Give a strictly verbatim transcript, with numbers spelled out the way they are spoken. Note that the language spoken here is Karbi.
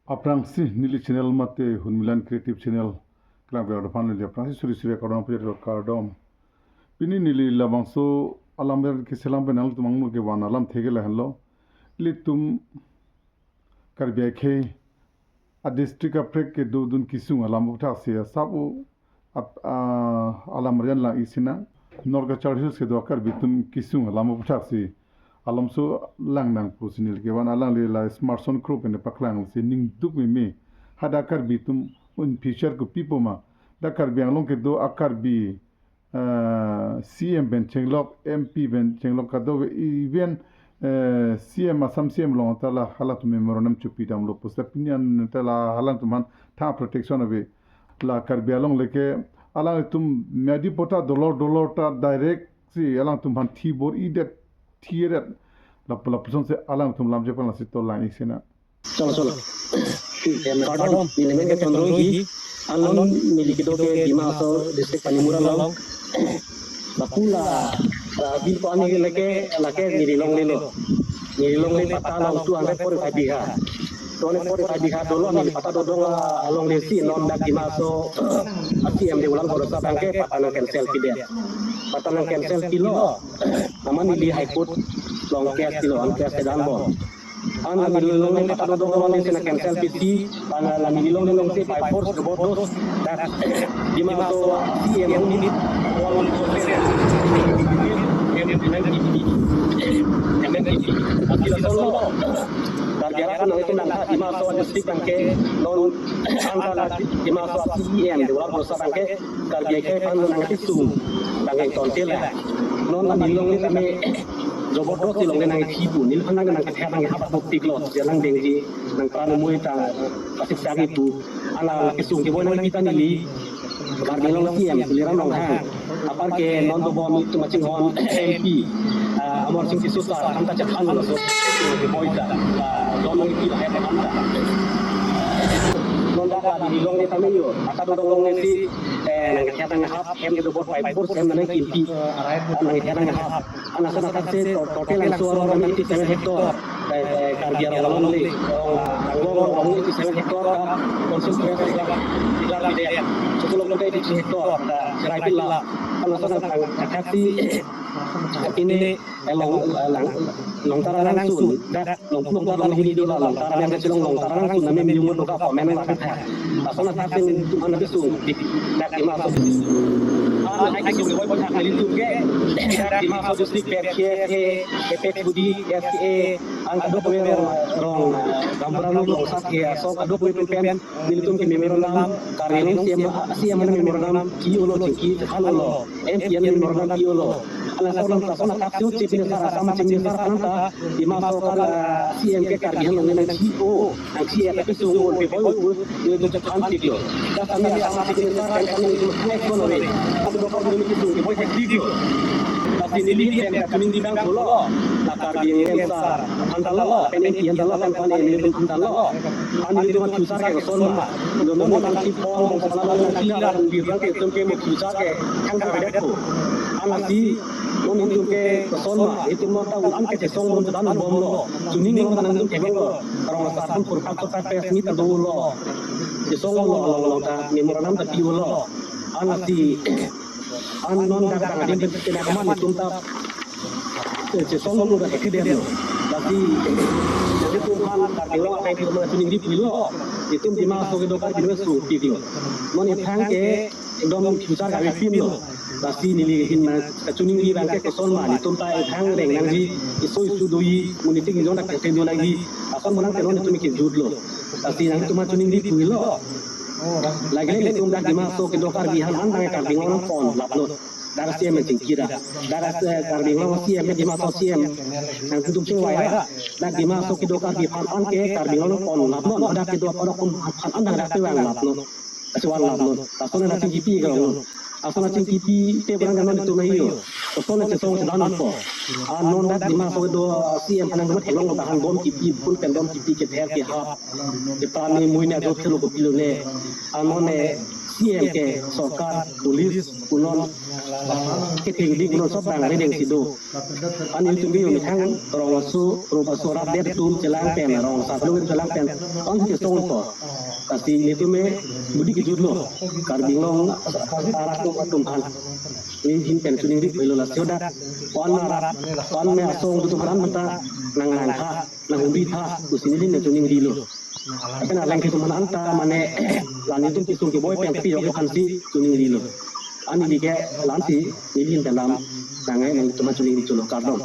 Aphrangsi neli channel mate Hunmilan Creative Channel kelang ber aphan neli aphrangsi suri suri kardom pajir kardom. Pini neli labangso alam ber keselam pen nangtum angno kevan alam theke lahenlo. Ilitum Karbi akhei a district kaprek kedodun kesung alam aputhaksi asap-o ap-, ah, alam arjan lang-ik sinang. North Cachar Hills kedo Karbi atum kesung alam aputhaksi alamso lang nang pusi neli kevan alangli la Smartson Kro pen paklangsi ningduk meme. Hadak Karbi atum un future kopi poma. Dak Karbi Anglong kedo a Karbi, ah, C M pen chenglok, M P pen chenglok kadokave even, eh, C M, Assam C M along ta la halatum memorandum chopidamlo pusi pini an ta la halatum aphan tha protection ave. La Karbi Anglong lake alangtum madi pota dolor dolor ta direct si alangtum aphan thi bor-idet, thi-edet. La, lapusonsi alangtum lamjepang lasi to lang-ik sinang. Cholo, cholo. Kardom, neli amen ke Chandra Enghi. Along neli kedo ke Dima Hasao district Panimur along. Lapu la, ah, bin ko ani lake, lake neli longlelo. Neli longle patta along two hundred forty-five bigha. Two hundred forty-five bigha dolo, neli patta dodong alongle si non dak Dima Hasao a C M Devulam Gorlosa abangke patta nang cancel pidet. Patta nang cancel pilo. Amat neli High Court along case pilo, an case kedam bom. An la neli longle patta dodong alongle si nang cancel pisi, an la neli longle along si by force, by force, dak Dima Hasao C M unit, M M T P, M M T P. Aki la solo. Karbi arat nangtum nangtha Dima Hasao district abangke non anta la Dima Hasao C M Devulam Gorlosa abangke Karbi akhei aphan nangkesung abangke tonte la. Non la neli longle tame jobor dos si longle nangji pu, neliphan nang nangkethe nang hap pu tiklo, jalang dengji nang pran mui ta pasik sagi pu. Ala kesung keboi nangpi ta neli Karbi Anglong C M Tuliram Ronghang. Apar ke non dobom itum kachinghon M P, ah, Amarsing Tisso sir, anta chethanlo so keboi ta, ah, don nangpi lahai anta. Non dak la neli longle tame yo, patta dodong alongle si, eh, nangkethe nanghap, hem dobor by force hem nangkimpi, nangkethe nanghap. An lason athak si to-, total langso arong kami eighty seven hectare. Eh, eh, Karbi arong alongle, arong, arong, arong eighty seven hectare ta council forest declare, declare pidet. Chutu along ta eighty three hectare ta cherai pilo. An lason athak, athak si, ini, eh, long, eh, long, Longtar Arangsun, dak Longpulok ta long hini dola, Longtar Arang ke chelong Longtar Arangsun name miyung doka komen nang lapit ha. Lason athak si nangtum aphan kesung, dik, dak Dima Hasao. An ai kesung keboi athak nelitum ke, dak Dima Hasao district pen K S A, Apex Body, S A, an kadokave rong, rong, Gaonbura Lok, Longsat ke, aso kadokave atum pen, nelitum ke memorandum, Karbi Anglong C M, C M aphan memorandum, ki-olo, chingki, hal-olo. M P aphan memorandum ki-olo. Ala lason, lason athak si Chief Minister, Assam Chief Minister aphan ta, Dima Hasao, ah, C M ke Karbi Anglong nangji-o, nangji-e, tapi sungguh lebih baik, itu, itu cepat tiklo. Dak kami Assam Chief Minister kan kami itu hanya ekonomi. Kami dokter dulu itu lebih baik tiklo. Tapi neli yang kami di bang pulo, la Karbi Anglong sa, handalo, M P handalo, kan kan ini handalo. An nelitum aphan future ke kosonma. Lo non nangsi pon, bangsa alam nangsi lar, birang ke itum ke mo future ke hang kavedet ko. An lasi, non itum ke kosonma, itum non ta un-an ke chesong bom ta non bomlo. Chuning lo nangtum kevanglo. Rong asar pun purpak to ta pes ni ta dolo. Chesonglo along along ta memorandum ta pi-olo. An lasi, an non dak tang adim pen kena keman itum ta, eh, chesong lo dak kedem lo. Lasi, jadi itum aphan Karbi Anglong akai itum aphan chuning di pulo. Itum Dima Hasao kedo Karbi Anglong so tiklo. Non ithang ke ekdom future kami pin lo. Lasi neli ahin ma kachiningri abang ke kosonma, itum ta ithang reng nangji, iso isu doji, monit ingjong dak kete do nangji. Lason monang ke non itum ke jutlo. Lasi nangtum aphan chiningri pulo. Lagile itum dak Dima Hasao kedo Karbi aphan an tang Karbi Anglong pon laplo. Dak C M chingki ra. Dak, eh, Karbi Anglong C M, Dima Hasao C M. Nangtum chingvai ra. Dak Dima Hasao kedo Karbi aphan an ke Karbi Anglong pon laplo. Dak kedo aphan an dak kevang laplo. Aswan laplo. Lason nangchingkipi ke lo. Lason nangchingkipi te barang non itum ayo. Lason nangchesong sedan ko. An non dak Dima Hasao kedo C M aphan nangtum theklong tahan bom kipi, pun pen bom kipi, kether kehap. Kepani mui na dot kelo kopilo ne. An non ne C M ke sorkar, police, punon, kethengding punon sob bang arideng si do. An ilitum ke yo methang rong aso, rup aso, rat det atum chelang pen, rong asar along chelang pen, an si song to. Lasi nelitum ke budi kejut lo, Karbi Anglong arat atum aphan. Nelihin pen choningri pulo lasi hadak, an arat, an me asong atum aphan ta nang langtha, nang humri tha, pusi nelihin pen choningrilo. Lapen alangtum aphan ta mane, la nelitum kesung keboi pen kepiyok aphan si choningrilo. An neli ke la-an si nelihin pen lam nang, eh, nangtum aphan choningri cholo, kardom.